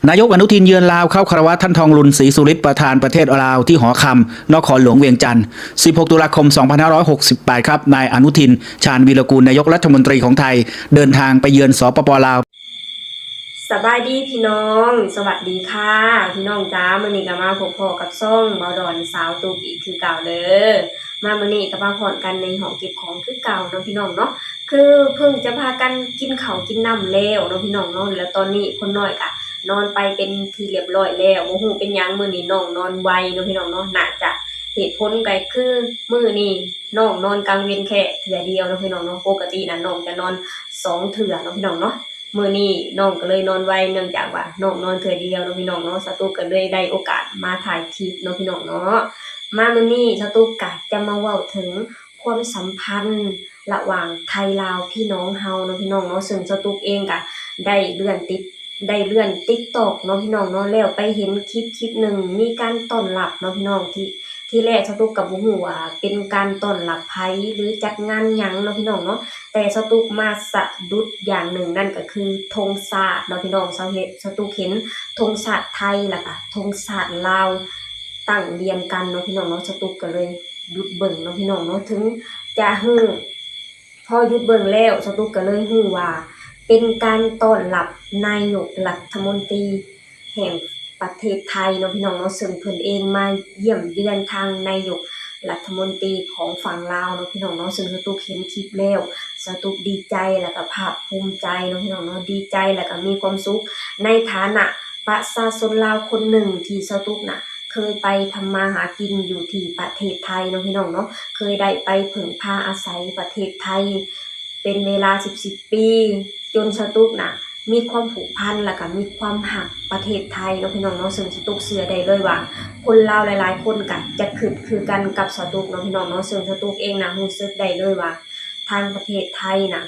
ນາຍົກອະນຸທິນເຢືອນລາວ ເຂົ້າຄາລະວະທ່ານ ທອງລຸນ ສີສຸລິດ ປະທານປະເທດລາວ ທີ່ຫໍຄຳ ນະຄອນຫຼວງວຽງຈັນ ສິບຫົກ ຕຸລາຄົມ ສອງພັນຫ້າຮ້ອຍຫົກສິບແປດ ຄັບ. ນາຍອະນຸທິນ ຊານວີລະກູນ ນາຍົກລັດຖະມົນຕີຂອງໄທ ເດີນທາງໄປເຢືອນ ສປປ ລາວ. ສະບາຍດີພີ່ນ້ອງ ສະຫວັດດີຄ່ະພີ່ນ້ອງຈ້າ. ມື້ນີ້ກໍມາພົບພໍ້ກັບຊ່ອງເບົາດອນສາວຕຸກອີກຄືເກົ່າເດີ. ມາມື້ນີ້ກໍມາພ້ອມກັນໃນຫ້ອງເກັບຂອງຄືເກົ່າເນາະພີ່ນ້ອງເນາະ. ຄືເພິ່ງຈະພາກັນກິນເຂົ້າກິນນ້ຳແລ້ວເນາະພີ່ນ້ອງເນາະ, ແລ້ວຕອນນີ້ຄົນນ້ອຍກະນອນໄປເປັນທີ່ລຽບຮ້ອຍແລ້ວ. ບໍ່ຮູ້ເປັນຫຍັງມື້ນີ້ນ້ອງນອນໄວເນາະພີ່ນ້ອງເນາະ. ໜ້າຈະເຫດຜົນກໍຄືມື້ນີ້ນ້ອງນອນກາງເວັນແຄ່ເທື່ອດຽວເນາະພີ່ນ້ອງເນາະ. ປົກກະຕິນະນ້ອງຈະນອນສອງເທື່ອເນາະພີ່ນ້ອງເນາະ. ມື້ນີ້ນ້ອງກໍເລີຍນອນໄວ ເນື່ອງຈາກວ່ານ້ອງນອນເທື່ອດຽວເນາະພີ່ນ້ອງເນາະ. ສາວຕຸກກໍເລີຍໄດ້ໂອກາດມາຖ່າຍຄລິບເນາະພີ່ນ້ອງເນາະ. ມາມື້ນີ້ສາວຕຸກກະຈະມາເວົ້າເຖິງຄວາມສຳພັນລະຫວ່າງໄທລາວພີ່ນ້ອງເຮົາເນາະພີ່ນ້ອງເນາະ. ເຊິ່ງສາວຕຸກເອງກະໄດ້ເລື່ອນຕິດ ໄດ້ເລື່ອນຕິກຕອກເນາະພີ່ນ້ອງເນາະ, ແລ້ວໄປເຫັນຄລິບຄລິບໜຶ່ງມີການຕ້ອນຮັບເນາະພີ່ນ້ອງ. ທີ່ ທີ່ແລກສາວຕຸກກໍບໍ່ຮູ້ວ່າເປັນການຕ້ອນຮັບໃຜ ຫຼື ຈັດງານຫຍັງເນາະພີ່ນ້ອງເນາະ, ແຕ່ສາວຕຸກມາສະດຸດຢ່າງໜຶ່ງ ນັ້ນກໍຄືທຸງຊາດເນາະພີ່ນ້ອງ. ສາວເຫັນ ສາວຕຸກເຫັນທຸງຊາດໄທ ແລ້ວກໍທຸງຊາດລາວຕັ້ງລຽນກັນເນາະພີ່ນ້ອງເນາະ. ສາວຕຸກກໍເລີຍຢຸດເບິ່ງເນາະພີ່ນ້ອງເນາະ, ເຖິງຈະຮູ້ ພໍຢຸດເບິ່ງແລ້ວ ສາວຕຸກກໍເລີຍຮູ້ວ່າເປັນການຕ້ອນຮັບນາຍົກລັດຖະມົນຕີແຫ່ງປະເທດໄທເນາະພີ່ນ້ອງເນາະ, ເຊິ່ງເພິ່ນເອງມາຢ້ຽມເຢືອນທາງນາຍົກລັດຖະມົນຕີຂອງຝັ່ງລາວເນາະພີ່ນ້ອງເນາະ. ເຊິ່ງສາວຕຸກເຫັນຄລິບແລ້ວ ສາວຕຸກດີໃຈ ແລ້ວກໍພາກພູມໃຈເນາະພີ່ນ້ອງເນາະ, ດີໃຈ ແລ້ວກໍມີຄວາມສຸກໃນຖານະປະຊາຊົນລາວຄົນໜຶ່ງທີ່ສາວຕຸກນະ ເຄີຍໄປທຳມາຫາກິນຢູ່ທີ່ປະເທດໄທເນາະພີ່ນ້ອງເນາະ, ເຄີຍໄດ້ໄປເພິ່ງພາອາໄສປະເທດໄທເປັນເວລາສິບ ສິບປີ, ຈົນສາວຕຸກນະມີຄວາມຜູກພັນ ແລ້ວກະມີຄວາມຮັກປະເທດໄທເນາະພີ່ນ້ອງເນາະ. ເຊິ່ງສາວຕຸກເຊື່ອໄດ້ເລີຍວ່າ ຄົນລາວຫຼາຍໆຄົນກະຈະຄຶດຄືກັນກັບສາວຕຸກເນາະພີ່ນ້ອງເນາະ. ເຊິ່ງສາວຕຸກເອງນະຮູ້ສຶກໄດ້ເລີຍວ່າ ທາງປະເທດໄທນະ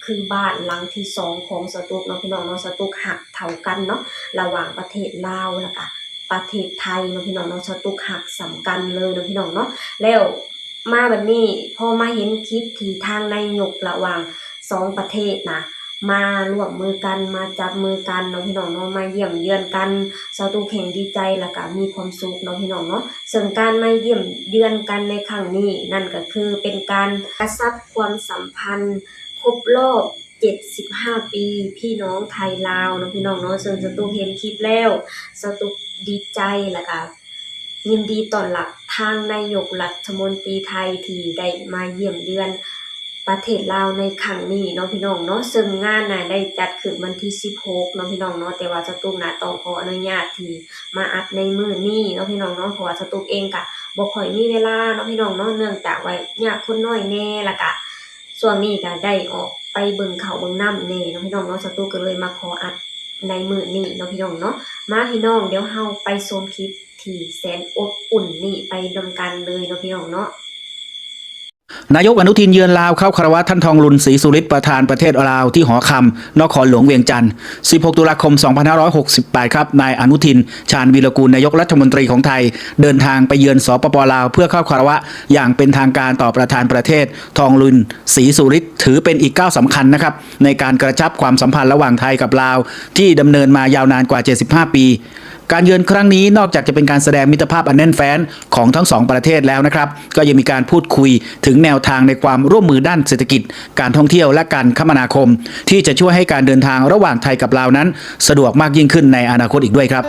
ຄືບ້ານຫຼັງທີສອງຂອງສາວຕຸກເນາະພີ່ນ້ອງເນາະ. ສາວຕຸກຮັກເທົ່າກັນເນາະ ລະຫວ່າງປະເທດລາວ ແລ້ວກະປະເທດໄທເນາະພີ່ນ້ອງເນາະ, ສາວຕຸກຮັກສ່ຳກັນເລີຍເນາະພີ່ນ້ອງເນາະ. ແລ້ວມາບັດນີ້ ພໍມາເຫັນຄລິບທີ່ທາງນາຍົກລະຫວ່າງສອງປະເທດນະ ມາຮ່ວມມືກັນ ມາຈັບມືກັນເນາະພີ່ນ້ອງເນາະ, ມາຢ້ຽມເຢືອນກັນ, ສາວຕຸກແຮ່ງດີໃຈ ແລ້ວກະມີຄວາມສຸກເນາະພີ່ນ້ອງເນາະ. ເຊິ່ງການມາຢ້ຽມເຢືອນກັນໃນຄັ້ງນີ້ ນັ້ນກະຄືເປັນການກະຊັບຄວາມສຳພັນ ຄົບລອບເຈັດສິບຫ້າປີ ພີ່ນ້ອງໄທລາວເນາະພີ່ນ້ອງເນາະ. ເຊິ່ງສາວຕຸກເຫັນຄລິບແລ້ວ ສາວຕຸກດີໃຈ ແລ້ວກະຍິນດີຕ້ອນຮັບທາງນາຍົກລັດຖະມົນຕີໄທທີ່ໄດ້ມາຢ້ຽມເຢືອນປະເທດລາວໃນຄັ້ງນີ້ເນາະພີ່ນ້ອງເນາະ. ເຊິ່ງງານນະໄດ້ຈັດຂຶ້ນວັນທີສິບຫົກເນາະພີ່ນ້ອງເນາະ, ແຕ່ວ່າສາວຕຸກນະຕ້ອງຂໍອະນຸຍາດທີ່ມາອັດໃນມື້ນີ້ເນາະພີ່ນ້ອງເນາະ, ເພາະວ່າສາວຕຸກເອງກະບໍ່ຄ່ອຍມີເວລາເນາະພີ່ນ້ອງເນາະ, ເນື່ອງຈາກວ່າຍາກຄົນນ້ອຍແດ່ ແລ້ວກະ ຊ່ວງນີ້ກະໄດ້ອອກໄປເບິ່ງເຂົ້າເບິ່ງນ້ຳແດ່ເນາະພີ່ນ້ອງເນາະ. ສາວຕຸກກໍເລີຍມາຂໍອັດໃນມື້ນີ້ເນາະພີ່ນ້ອງເນາະ. ມາພີ່ນ້ອງ ດຽວເຮົາໄປຊົມຄລິບທີ່ແສນອົບອຸ່ນນີ້ໄປນຳກັນເລີຍເນາະພີ່ນ້ອງເນາະ. ນາຍົກອະນຸທິນ ເຢືອນລາວ ເຂົ້າຄາລະວະທ່ານ ທອງລຸນ ສີສຸລິດ ປະທານປະເທດລາວ ທີ່ຫໍຄຳ ນະຄອນຫຼວງວຽງຈັນ ສິບຫົກ ຕຸລາຄົມ ສອງພັນຫ້າຮ້ອຍຫົກສິບແປດ ຄັບ. ນາຍອະນຸທິນ ຊານວີລະກູນ ນາຍົກລັດຖະມົນຕີຂອງໄທ ເດີນທາງໄປເຢືອນ ສປປ ລາວ ເພື່ອເຂົ້າຄາລະວະຢ່າງເປັນທາງການຕໍ່ປະທານປະເທດ ທອງລຸນ ສີສຸລິດ ຖືເປັນອີກກ້າວສຳຄັນนะครับ ในการกระชับความสัมพันธ์ระหว่างไทยกับลาว ที่ดำเนินมายาวนานกว่า เจ็ดสิบห้า ปี. การเยือนครั้งนี้นอกจากจะเป็นการแสดงมิตรภาพอันแน่นแฟ้นของทั้งสองประเทศแล้วนะครับ ก็ยังมีการพูดคุยถึงแนวทางในความร่วมมือด้านเศรษฐกิจ การท่องเที่ยว และการคมนาคม ที่จะช่วยให้การเดินทางระหว่างไทยกับลาวนั้นสะดวกมากยิ่งขึ้นในอนาคตอีกด้วยครับ.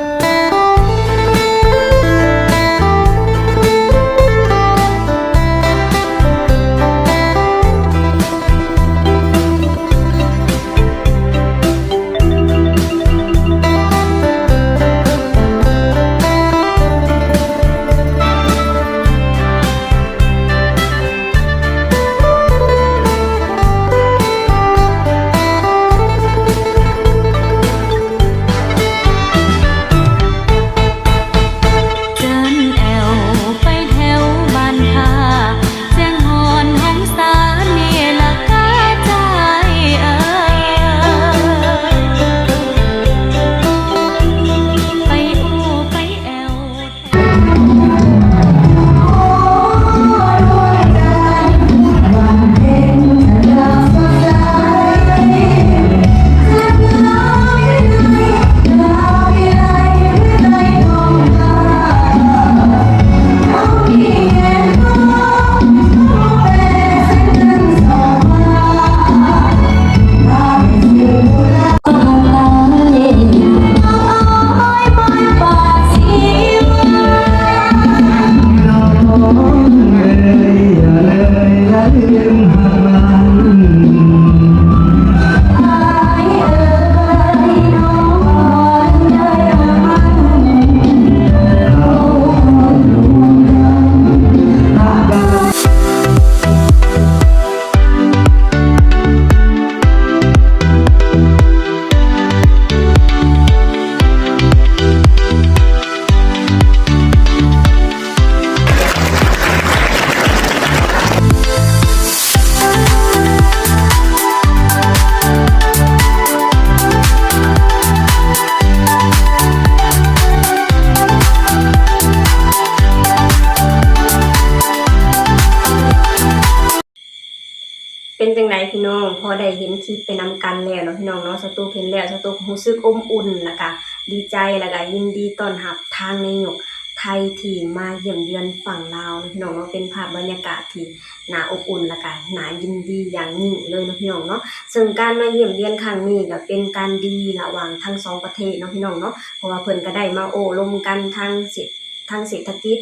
ເປັນຈັ່ງໃດພີ່ນ້ອງ ພໍໄດ້ເຫັນຄລິບໄປນຳກັນແລ້ວເນາະພີ່ນ້ອງເນາະ ສາວຕຸກເຫັນແລ້ວ ສາວຕຸກຮູ້ສຶກອົບອຸ່ນ ແລ້ວກະດີໃຈ ແລ້ວກະຍິນດີຕ້ອນຮັບທາງນາຍົກໄທທີ່ມາຢ້ຽມຢຽນຝັ່ງລາວເນາະພີ່ນ້ອງເນາະ ເປັນພາບບັນຍາກາດທີ່ໜ້າອົບອຸ່ນ ແລ້ວກະໜ້າຍິນດີຢ່າງຍິ່ງເລີຍເນາະພີ່ນ້ອງເນາະ ເຊິ່ງການມາຢ້ຽມຢຽນຄັ້ງນີ້ກະເປັນການດີລະຫວ່າງທັງສອງປະເທດເນາະພີ່ນ້ອງເນາະ ເພາະວ່າເພິ່ນກະໄດ້ມາໂອ້ລົມກັນທາງເສດ ທາງເສດຖະກິດ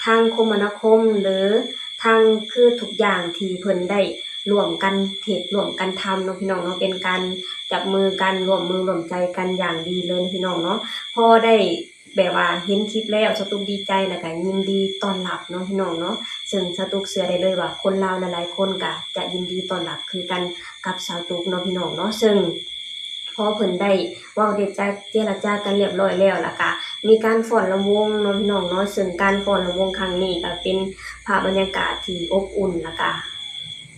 ທາງຄົມມະນາຄົມ ຫຼື ທາງຄືທຸກຢ່າງທີ່ເພິ່ນໄດ້ຮ່ວມກັນເຮັດ ຮ່ວມກັນທຳເນາະພີ່ນ້ອງເນາະ ເປັນການຈັບມືກັນ ຮ່ວມມືຮ່ວມໃຈກັນຢ່າງດີເລີຍເນາະພີ່ນ້ອງເນາະ ພໍໄດ້ແບບວ່າເຫັນຄລິບແລ້ວ ສາວຕຸກດີໃຈ ແລ້ວກະຍິນດີຕ້ອນຮັບເນາະພີ່ນ້ອງເນາະ ເຊິ່ງສາວຕຸກເຊື່ອໄດ້ເລີຍວ່າຄົນລາວຫຼາຍໆຄົນກະຈະຍິນດີຕ້ອນຮັບຄືກັນກັບສາວຕຸກເນາະພີ່ນ້ອງເນາະ ເຊິ່ງ ພໍເພິ່ນໄດ້ເວົ້າເຈລະຈາກັນລຽບລ້ອຍແລ້ວ ແລ້ວກະມີການຟ້ອນລຳວົງເນາະພີ່ນ້ອງເນາະ ເຊິ່ງການຟ້ອນລຳວົງຄັ້ງນີ້ກະເປັນພາບບັນຍາກາດທີ່ອົບອຸ່ນ ແລ້ວກະ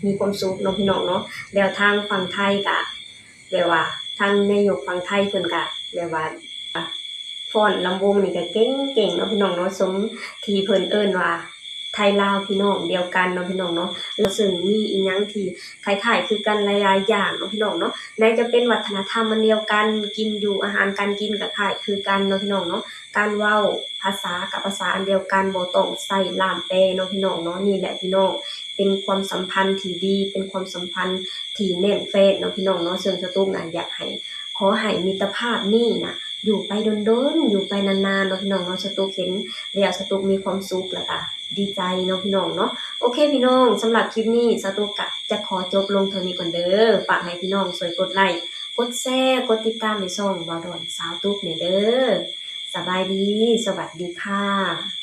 ມີຄວາມສຸກເນາະພີ່ນ້ອງເນາະ ແລ້ວທາງຝັ່ງໄທກະ ແບບວ່າທາງນາຍົກຝັ່ງໄທເພິ່ນກະ ແບບວ່າຟ້ອນລຳວົງນີ້ກະເກັ່ງໆເນາະພີ່ນ້ອງເນາະ ສົມທີ່ເພິ່ນເອີ້ນວ່າ ໄທລາວພີ່ນ້ອງດຽວກັນເນາະພີ່ນ້ອງເນາະ ແລ້ວເຊິ່ງມີອີ່ຫຍັງທີ່ຄ້າຍໆຄືກັນຫຼາຍໆຢ່າງເນາະພີ່ນ້ອງເນາະ ໃນຈະເປັນວັດທະນະທຳອັນດຽວກັນ ກິນຢູ່ ອາຫານການກິນກະຄ້າຍຄືກັນເນາະພີ່ນ້ອງເນາະ ການເວົ້າພາສາກະພາສາອັນດຽວກັນ ບໍ່ຕ້ອງໃຊ້ລ່າມແປເນາະພີ່ນ້ອງເນາະ ນີ້ແຫຼະພີ່ນ້ອງ ເປັນຄວາມສຳພັນທີ່ດີ ເປັນຄວາມສຳພັນທີ່ແໜ້ນແຟ້ນເນາະພີ່ນ້ອງເນາະ ເຊິ່ງສາວຕຸກນະຢາກໃຫ້ ຂໍໃຫ້ມິດຕະພາບນີ້ນະ ຢູ່ໄປດົນໆ ຢູ່ໄປນານໆເນາະພີ່ນ້ອງເນາະ ສາວຕຸກເຫັນແລ້ວ ສາວຕຸກມີຄວາມສຸກ ແລ້ວກະດີໃຈເນາະພີ່ນ້ອງເນາະ ໂອເຄພີ່ນ້ອງ ສຳລັບຄລິບນີ້ ສາວຕຸກກະຈະຂໍຈົບລົງເທົ່ານີ້ກ່ອນເດີ ຝາກໃຫ້ພີ່ນ້ອງຊ່ວຍກົດໄລ້ ກົດແຊ ກົດຕິດຕາມໃຫ້ຊ່ອງບ່າວດອນສາວຕຸກແດ່ເດີ ສະບາຍດີ ສະຫວັດດີຄ່ະ.